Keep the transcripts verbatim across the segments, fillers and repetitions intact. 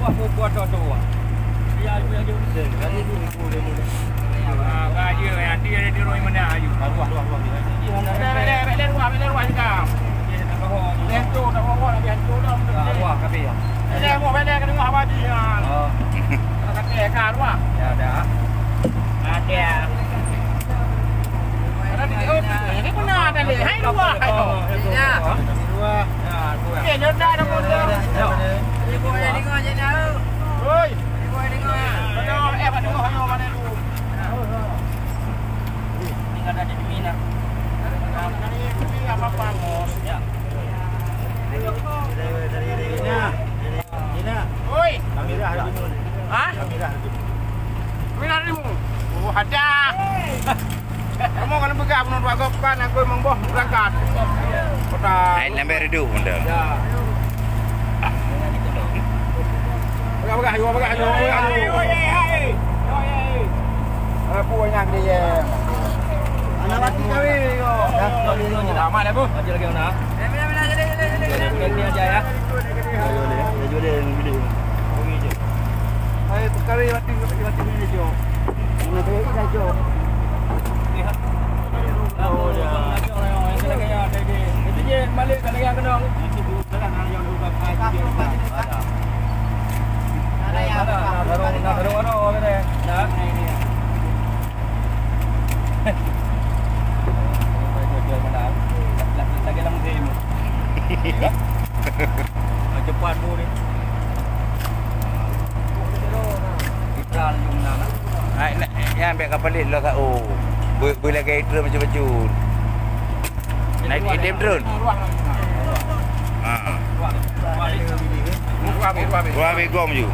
Wah, wah, wah, wah, wah. Ya, ibu yang jauh. Ah, baju yang dia di rumah mana, ayu. Wah, wah, wah, wah. Bèk lé, bèk lé, bèk lé ruah, bèk lé ruah kita. Lé tu, tak bawa, lé tu, tak bawa. Ah, wah, tapi ya. Bèk lé, bèk lé, kena ngah baju, ya. Oh. Kata ka ruah. Ya, dah. Ada. Ini pun ada ni. Hai, dua, hai, dua. Ya. Oke, nyonya ada pun. Ibu ada dengar je dah. Oi. Ibu ada dengar. Ada, eh, ada dengar, mana tu? Ini kan ada di Mina. Ini apa-apa, Bos? Ya. Oi. Hah? Mina ribu. Oh, ada. Kamu kalau peugah bunoe dua gob kan aku memang boh berangkat. Kota. Hai, lambek redup benda. Ya. Peugah, peugah, peugah, peugah, peugah. Apa yang dia? Anak mati kawin. Lama dah, Bu. Lagi, lagi, nak. Ini aja, ya. Ayo, boleh, ya. Ayo, boleh, yang video. Hai, pekara mati, mati, mati ni, Cok. Mana tu, Cok? Oh, ya. Itu je, balik kat lagi yang kenal. Ada yang ada, ada, ada, ada, ada, ada. Nah. Lagi dalam game. Cepat bu ni. Iklan jumlah nak. Hai, nak, nyan bèk ka palit lah ka, oh. Beu-, beu lagèe idrom macam-macam. Naik idrom drone. Ha. Dua habis gom ju.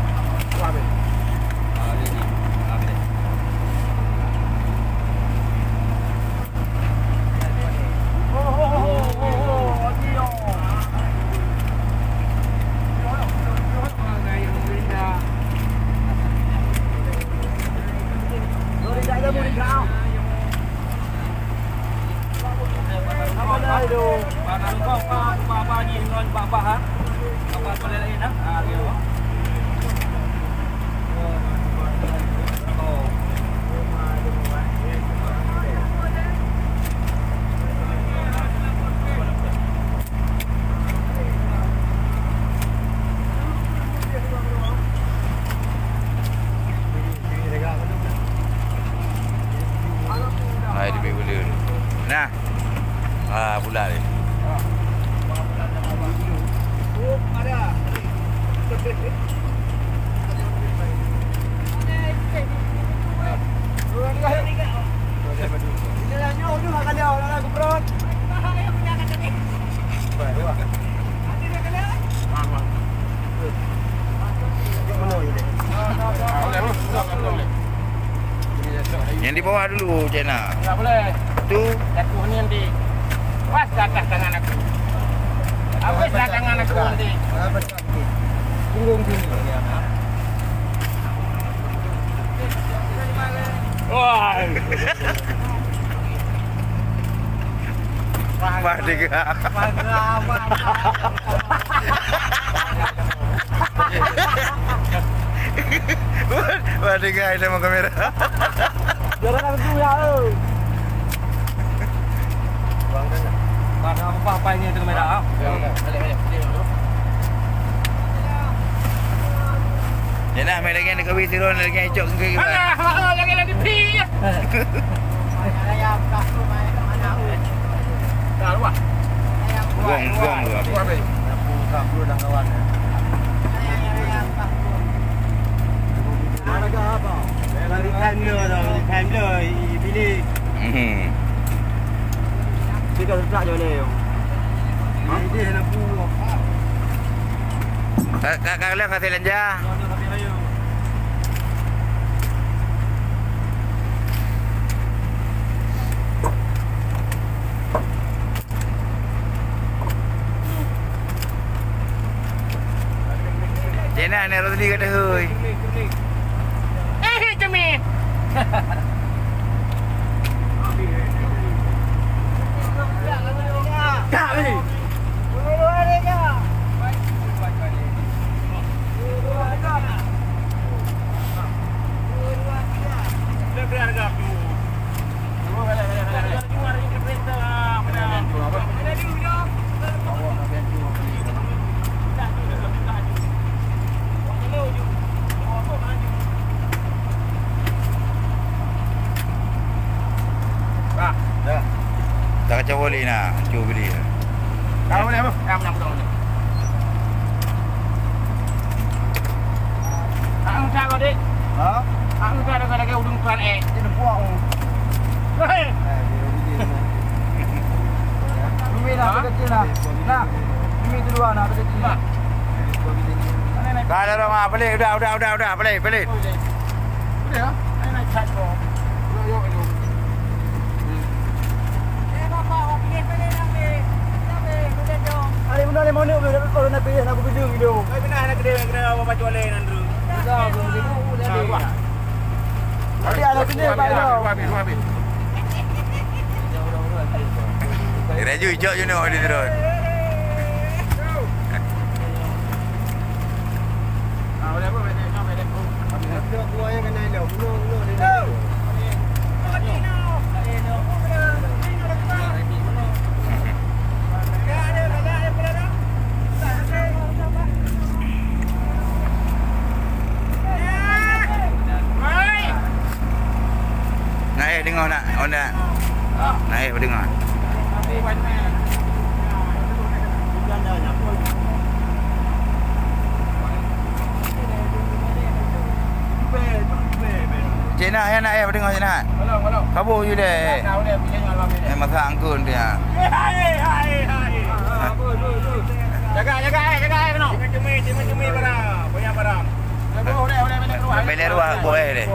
Di bawah dulu, China. Enggak boleh. Tu. Jatuh ni nanti. Pas ke atas tangan aku. Habis dah tangan aku nanti. Punggung sini. Wah. Wah, tiga. Wah, tiga, ada mau kamera. Jangan langsung ya, eh. Bang, apa-apa ini dengan merah, ah? Ya, ya. Balik, balik, balik dulu. Ya nah, mai lagi dekat wis turun, lagi icok ke. Alah, alah, lagi, lagi pi. Dah luah. Gong, gong, gong. Luah, weh. Dah puluh, dah puluh dah kawan, ya. Harga apa? Dari time dia dah, dari time dia, i-, i-, pilih. Hmm. Tiga setak je boleh. Ha? Ini dah puluh. Ka, ka, ka leng kasih lanja. Cina ni Rosli kata, "Hui." Eh, cemeh. Kak ni. Dah. Dah kacau boleh nak, cuba beli. Dah boleh apa? Dah, dah, dah, dah. Tak usah kau, Dik. Ha? Tak usah dengan lagi udung tuan, eh. Dia nampak, oh. Hei. Eh, dia, dia, dia. Umi dah kecil lah. Nah, Umi tu dua nak kecil. Nah. Dah, dah, dah, dah, pelit, udah, udah, udah, udah, pelit, pelit. Udah, eh, nak cat kau. Yo, yo, yo. Ada benda yang mana, kalau nak pilih, nak aku bidung gitu. Kau pernah nak kena, kena apa, baca oleh, Nandru? Tapi ada kena, Pak, yo. Laju ijak je nak di terus. Naik tengok nak, oh nak. Naik tengok. Cina ya nak, eh, tengok Cina. Kabu je deh. Eh, masa angkun dia. Jaga, jaga, eh, jaga, eh, kena. Cemai, cemai, cemai barang. Banyak barang. Beli ruah, buat eh deh.